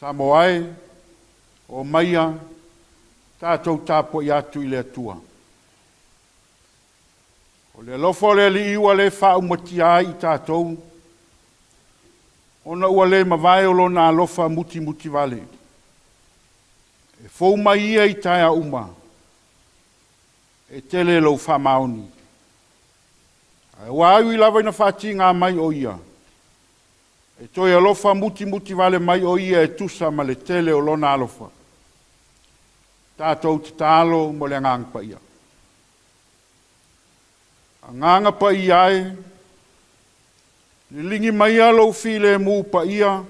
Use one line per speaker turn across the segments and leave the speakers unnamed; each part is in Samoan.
Samoa e, omaia, tatou tapuai atu i le Atua. O le alofa o le Alii ua le faaumatia ai i tatou, ona ua le mavae o lona alofa mutimutivale. E fou mai ia i taeao uma, e tele lou faamaoni. Ae ua ui lava ina faatiga mai o ia, e toe alofa mutimutivale mai o ia e tusa ma le tele o lona alofa. Tatou tatalo mo le Agaga Paia. Agaga Paia e, liligi maia lou filemu paia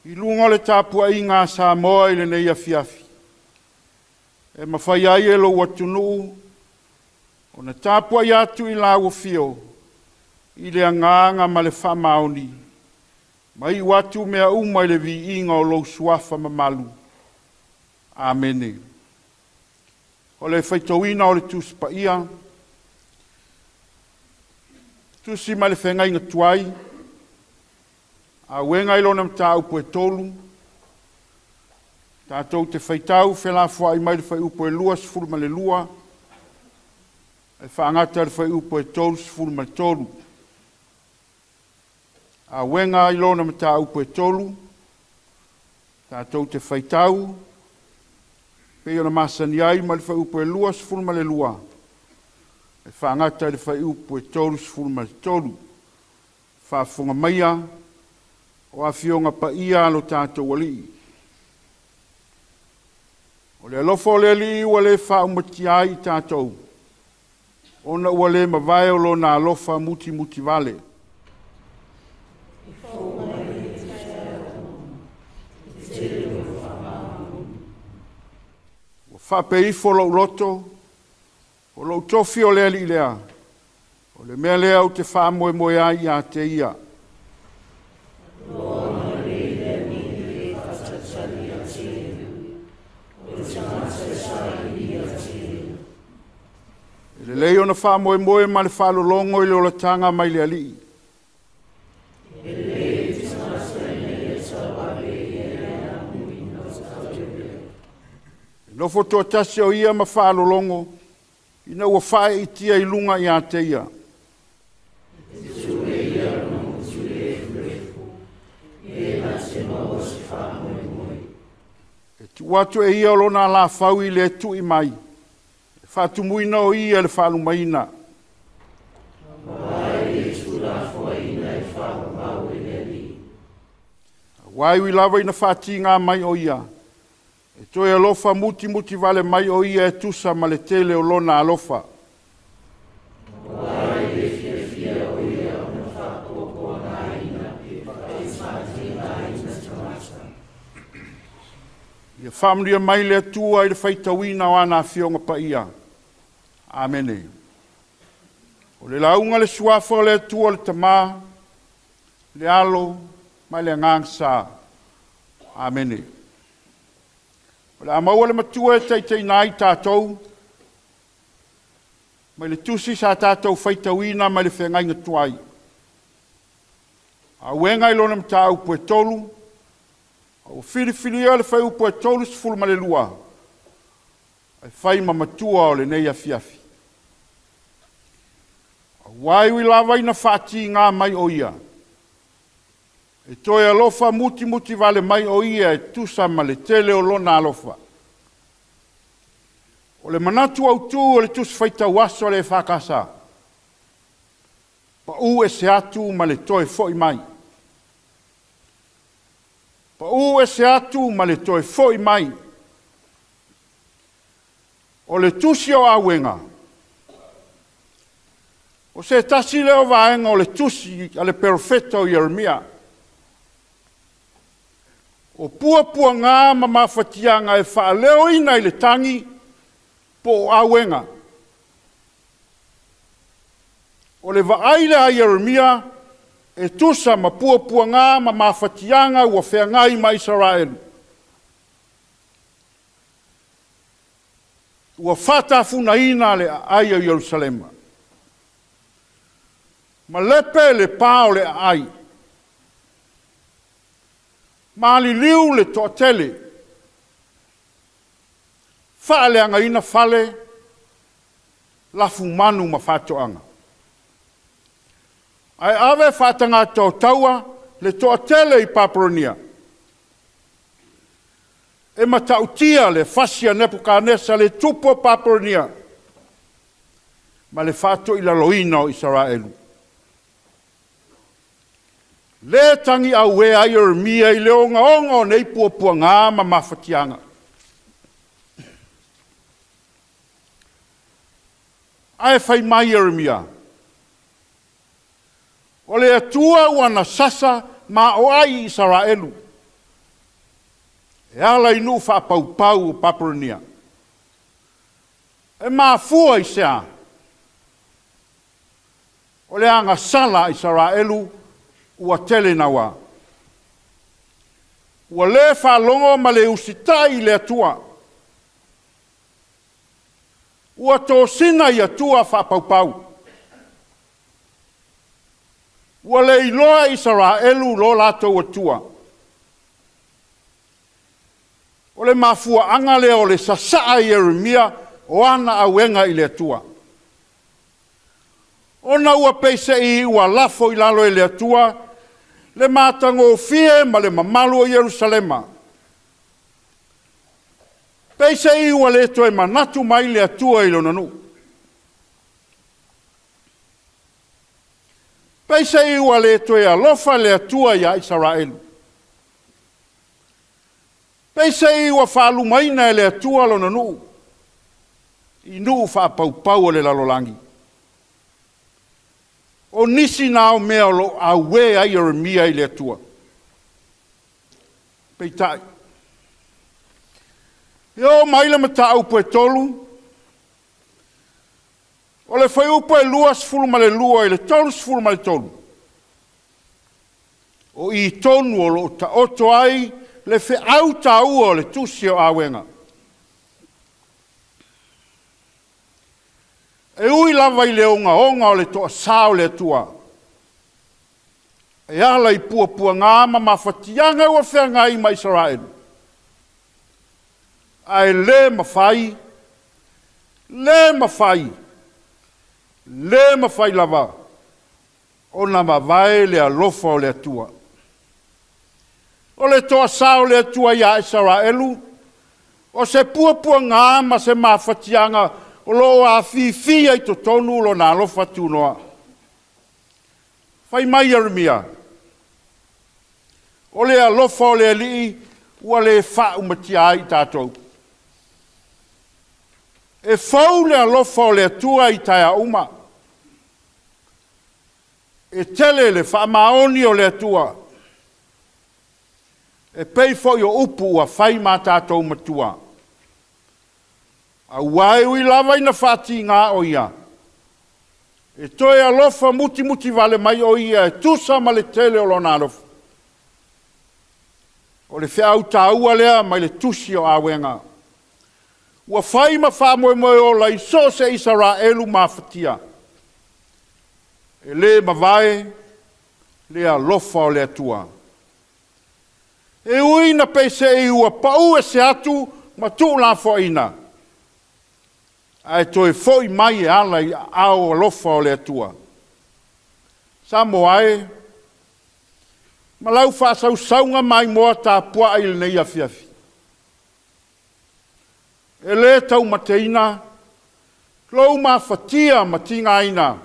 i luga o le tapuaiga a Samoa i lenei afiafi, e mafai ai e lou atunuu ona tapuai atu i lau afio i le agaga ma le faamaoni, ma iu atu mea uma i le viiga o lou suafa mamalu. Amene. O le faitauina o le Tusi Paia, tusi mai le feagaiga tuai, auega i lona mataupu e 3, tatou te faitau felafoai mai le fuaiupu e 22 e faagata i le fuaiupu e 33. Auega i lona mataupu e 3, tatou te faitau pei ona masani ai mai le fuaiupu e 22 e faagata i le fuaiupu e 33. Faafofoga maia o Afioga Paia a lo tatou Alii. O le alofa o le Alii ua le faaumatia ai i tatou, ona ua le mavae o lona alofa mutimutivale.
E fou mai i taeao uma, e tele lou faamaoni.
Ua faapea ifo lou loto, o lou tofi o le Alii lea, o le mea lea ou te faamoemoe ai ia te ia.
Loa malie le Alii i le faatalitali ia te ia, o le tagata e saili ia te ia.
E lelei ona faamoemoe ma le faalologo i le olataga mai le Alii.
E lelei le tagata ina ia tauave e ia le amuina o taulealea.
E nofo toatasi o ia ma faalologo, ina ua faaeitia i luga ia te ia.
E tu e ia lona motu lefulefu, e na te maua se faamoemoe.
E tuu atu e ia o lona alafau i le tui mai, e faatumuina o ia le faalumaina.
Aua e le tuulafoaiina e faamamau e le Alii.
Aua e ui lava ina faatiga mai o ia, e toe alofa mutimutivale mai o ia e tusa ma le tele o lona alofa.
Aua e le fiafia o ia ona faapuapuagaina pe faatigaina tagata.
Ia faamanuia mai le Atua i le faitauina o ana afioga paia. Amene. O le lauga le suafa o le Atua le Tama, le Alo ma le Agaga Sa. Amene. O le a maua le matua e taitaiina ai tatou mai le tusi sa tatou faitauina mai le feagaiga tuai. Auega i lona mataupu e 3, ua filifilia le fuaiupu e 32 e fai ma matua o lenei afiafi. Aua e ui lava ina faatiga mai o ia, e toe alofa mutimutivale mai o ia e tusa ma le tele o lona alofa. O le manatu autu o le Tusi Faitau Aso a le EFKS, pau ese atu ma le toe foi mai. Pau ese atu ma le toe foi mai. O le tusi o Auega, o se tasi lea o vaega o le tusi a le perofeta o Ieremia. O puapuaga ma mafatiaga e faaleoina i le tagi po o auega. O le vaai lea a Ieremia e tusa ma puapuaga ma mafatiaga ua feagai ma Isaraelu. Ua faatafunaina le aai o Ierusalema. Malepe le pa o le aai. Maliliu le toatele, faaleagaina fale, lafumanu ma faatoaga. Ae ave faatagata o taua le toatele i Papelonia. E matautia le fasi a Nepukanesa le tupu o Papelonia ma le faatoilaloina o Isaraelu. Le tagi auē ai Ieremia i le ogaoga o nei puapuaga ma mafatiaga. Ae fai mai Ieremia, O le Atua ua na sasa ma oai i Isaraelu, e ala i nuu faapaupau o Papelonia. E mafua i se a? O le agasala a Isaraelu ua tele naua. Ua le faalogo ma le usitai i le Atua. Ua tosina i atua faapaupau. Ua le iloa e Isaraelu lo latou Atua. O le mafuaaga lea o le sasaa e Ieremia o ana auega i le Atua, ona ua peiseai ua lafo i lalo e le Atua le matagofie ma le mamalu o Ierusalema. Peiseai ua le toe manatu mai le Atua i Lona nuu. Peiseai ua le toe alofa le Atua iā Isaraelu. Peiseai ua faalumaina e le Atua Lona nuu i nuu faapaupau o le lalolagi. O nisi na o mea o lo o auē ai Ieremia i le Atua. Peitai, e oo mai le mataupu e 3, o le fuaiupu e 22 i le 33, o i tonu o lo o taoto ai le feau taua o le tusi o Auega. E ui lava i le ogaoga o le toasa o le Atua, e ala i puapuaga ma mafatiaga ua feagai ma Isaraelu, ae le mafai, le mafai, le mafai lava ona mavae le alofa o le Atua. O le toasa o le Atua iā Isaraelu, o se puapuaga ma se mafatiaga o lo o afifi ai i totonu Lona alofa tunoa. Fai mai Ieremia, O le alofa o le Alii ua le faaumatia ai i tatou. E fou le alofa o le Atua i taeao uma. E tele le faamaoni o le Atua, e pei foi o upu ua fai ma tatou matua. Aua e ui lava ina faatiga o ia, e toe alofa mutimuti vale mai o ia e tusa ma le tele o lona alofa. O le feau taua lea mai le tusi o Auega, ua fai ma faamoemoe ola i so o se Isaraelu mafatia. E le mavae le alofa o le Atua. E ui ina peisei ua pau ese atu ma tuulafoaiina, ae toe foi mai e ala i aao alofa o le Atua. Samoa e, ma lau faasausauga maimoa tapuai i lenei afiafi, e le taumateina lou mafatia ma tigaina,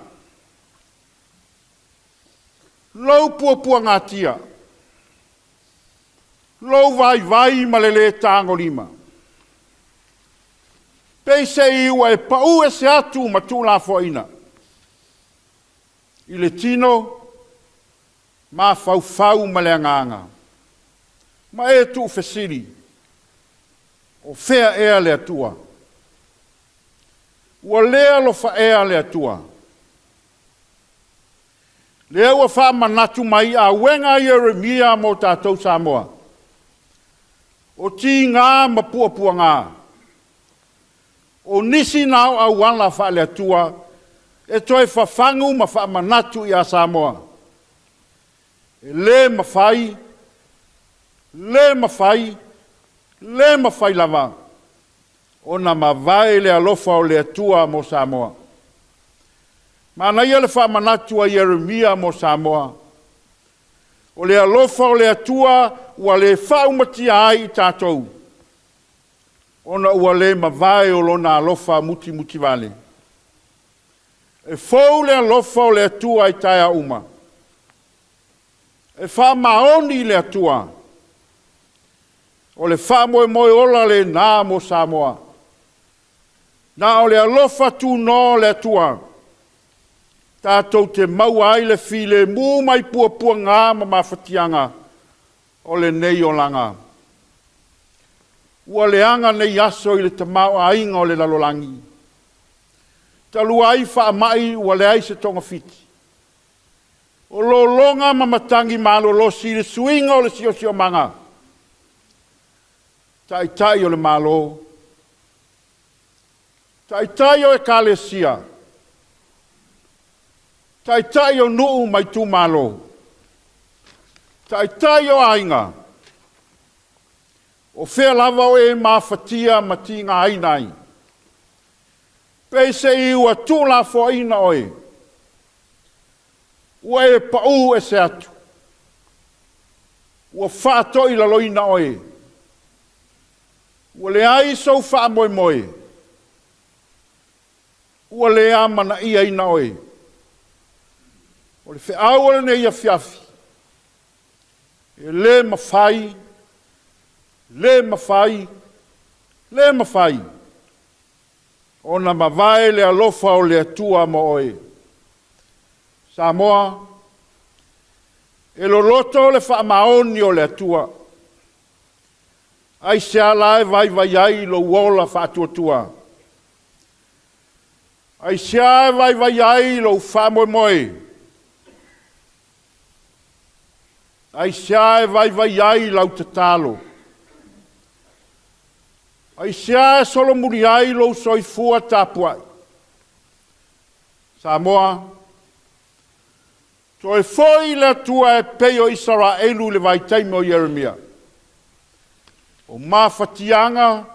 lou puapuagatia, lou vaivai ma le lē tagolima. Peiseai ua e pau ese atu ma tuulafoaiina i le tino, mafaufau ma le agaga, ma e tuufesili, O fea ea le Atua? Ua le alofa ea le Atua? Lea ua faamanatu mai auega a Ieremia mo tatou Samoa, o tiga ma puapuaga, o nisi na o auala faale-Atua e toe fafagu ma faamanatu ia Samoa. E le mafai Le mafai, le mafai lava ona mavae le alofa o le Atua mo Samoa. Manaia le faamanatu a Ieremia mo Samoa. O le alofa o le Atua ua le faaumatia ai i tatou, ona ua le mavae o lona alofa mutimutivale. E fou le alofa o le Atua i taeao uma. E faamaoni le Atua. O le faamoemoe ola lena mo Samoa. Na o le alofa tunoa o le Atua tatou te maua ai le filemu mai puapuaga ma mafatiaga o lenei olaga. Ua leaga nei aso i le tamaoaiga o le lalolagi, talu ai faamai ua leai se togafiti, o lologa ma matagi malolosi i le suiga o le siosiomaga, Taitai o le Malo, Taitai o Ekalesia, Taitai o nuu ma itumalo, Taitai o aiga, o fea lava o e mafatia ma tigaina ai? Peiseai ua tuulafoaiina oe, ua e pau ese atu, ua faatoilaloina oe, ua leai sou faamoemoe, ua le amanaiaina oe. O le feau o lenei afiafi, e le mafai, le mafai, le mafai ona mavae le alofa o le Atua mo oe. Samoa, e loloto le faamaoni o le Atua. Aisea la e vaivai ai lou ola faatuatua? Aisea e vaivai ai lou faamoemoe? Aisea e vaivai ai lau tatalo? Aisea e solomuli ai lou soifua tapuai? Samoa, toe foi le Atua e pei o Isaraelu i le vaitaimi o Ieremia. O mafatiaga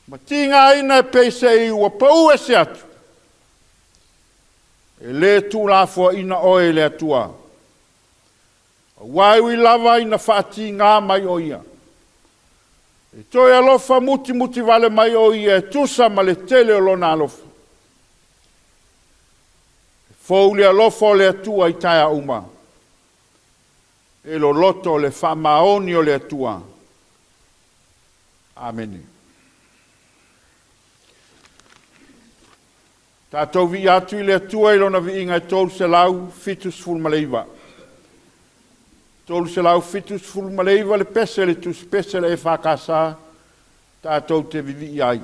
ma tigaina e peiseai ua pau ese atu, e le tuulafoaiina oe e le Atua. Aua e ui lava ina faatiga mai o Ia, e toe alofa mutimutivale mai o Ia e tusa ma le tele o Lona alofa. E fou le alofa o le Atua i taeao uma. E loloto le faamaoni o le Atua. Amene. Tatou viia atu i le Atua i Lona viiga e 379. 379 le pese le tusipese a le EFKS, tatou te vivii ai.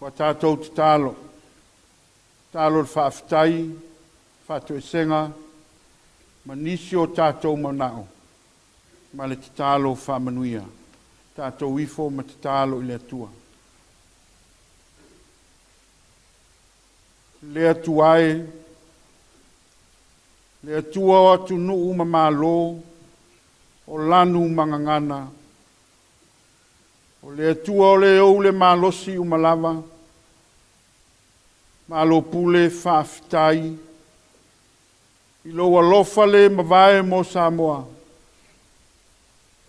O a tatou tatalo, tatalo o le faafetai, faatoesega ma nisi o tatou manao ma le tatalo faamanuia. Tatou ifo ma tatalo i le Atua. Le Atua e, le Atua o atunuu ma malo, o lanu ma gagana, o le Atua o le ou le malosi uma lava, malo pule faafetai i lou alofa le mavae mo Samoa,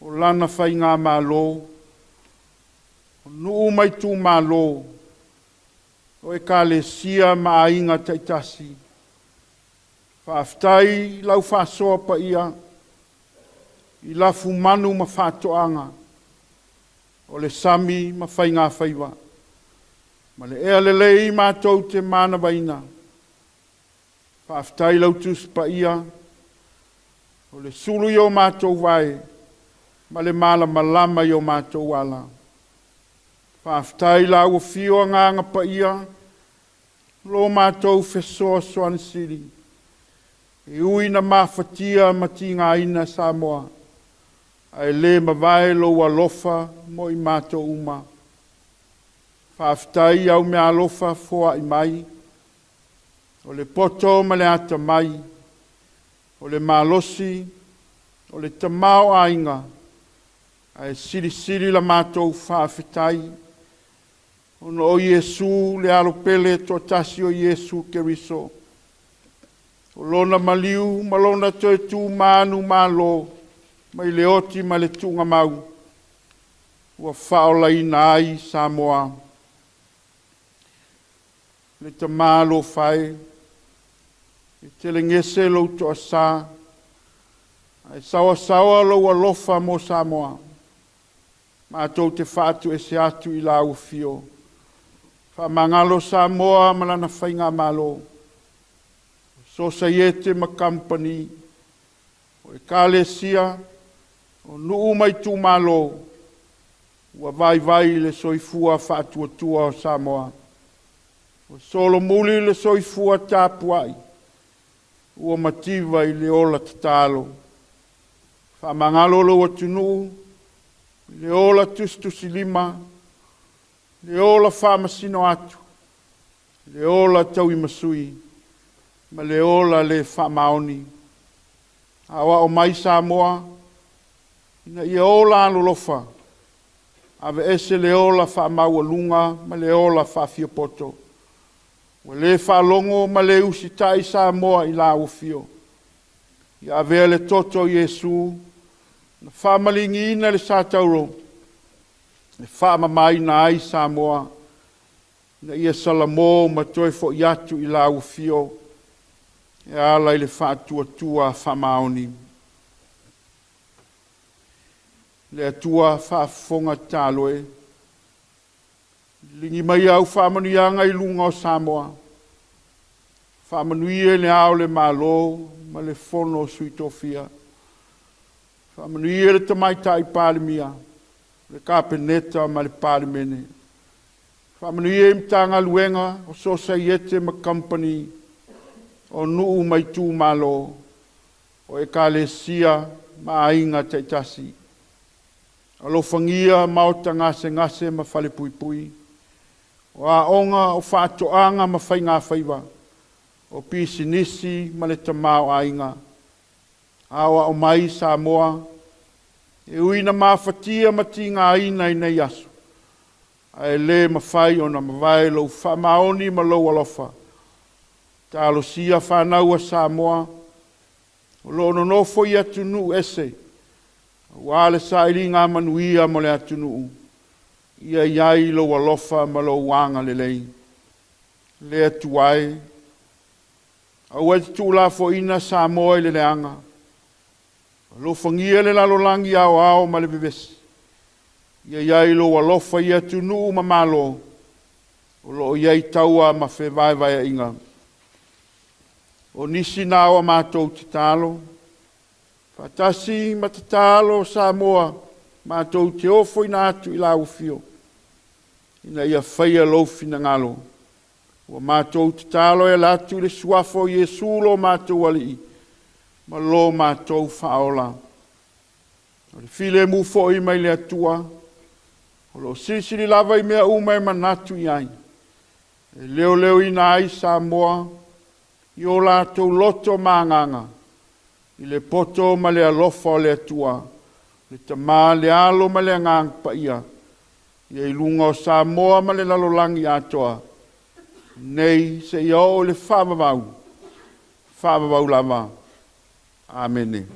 o lana faigamalo, o nuu ma itumalo, o ekalesia ma aiga taitasi. Faafetai i lau faasoa paia i lafumanu ma faatoaga, o le sami ma faigafaiva, ma le ea lelei matou te manavaina. Faafetai i lau Tusi Paia, o le sulu i o matou vae ma le malamalama i o matou ala. Faafetai i lau afio Agaga Paia, lo matou fesoasoani sili, e ui ina mafatia ma tigaina Samoa, ae le mavae lou alofa mo i matou uma. Faafetai i au meaalofa foai mai, o le poto ma le atamai, o le malosi, o le tamaoaiga, ae silisili la matou faafetai ona o Iesu le Alo pele toatasi o Iesu Keriso, o Lona maliu ma Lona toe tu manumalo mai le oti ma le tuugamau ua faaolaina ai Samoa. Le Tama alofa e, e telegese lou toasa, ae saoasaoa lou alofa mo Samoa. Matou te faatuese atu i lau afio. Faamagalo Samoa ma lana faigamalo, sosaiete ma kamupani, o ekalesia, o nuu ma itumalo ua vaivai le soifua faatuatua o Samoa. Ua solomuli le soifua tapuai, ua mativa i le ola tatalo. Faamagalo lou atunuu i le ola tusitusilima, le ola faamasino atu, le ola tauimasui ma le ola le faamaoni. Aoao mai Samoa ina ia ola alolofa, aveese le ola faamaualuga ma le ola faafiapoto. Ua le faalogo ma le usitai Samoa i lau afio. Ia avea le toto o Iesu na faamaliniina i le satauro e faamamaina ai Samoa, ina ia salamo ma toe foi atu i lau afio e ala i le faatuatua faamaoni. Le Atua faafofoga tatalo e, liligi mai au faamanuiaga i luga o Samoa, faamanuia i le Ao o le Malo ma le Fono o Sui Tofia, faamanuia i le Tamaitai Palemia, le Kapeneta ma le Palemene, faamanuia i Matagaluega o Sosaiete ma Kamupani, o nuu ma itumalo, o ekalesia ma aiga taitasi. Alofagia maota gasegase ma falepuipui, o aoga, o faatoaga ma faigafaiva, o pisinisi ma le tamaoaiga. Aoao mai Samoa, e ui ina mafatia ma tigaina i nei aso, ae le mafai ona mavae lou faamaoni ma lou alofa. Talosia fanau a Samoa o lo o nonofo i atunuu ese, aua le sailiga manuia mo le atunuu, ia i ai lou alofa ma lou agalelei. Le Atua e, aua e te tuulafoaiina Samoa i le leaga, alofagia le lalolagi aoao ma le vevesi, ia i ai lou alofa i atunuu ma malo o lo o i ai taua ma fevaevaeaiga. O nisi na o a matou tatalo, faatasi ma tatalo Samoa matou te ofoina atu i lau afio. ina ia faia lou finagalo. Ua matou tatalo e ala atu i le suafa o Iesu lo matou Alii ma lo matou Faaola. O le filemu foi mai le Atua, o lo o silisili lava i mea uma e manatu i ai, e leoleoina ai Samoa i o latou loto ma agaga, i le poto ma le alofa o le Atua, le Tama, le Alo ma le Agaga Paia, ia i luga o Samoa ma le lalolagi atoa, nei seia oo i le faavavau, faavavau lava. Amene.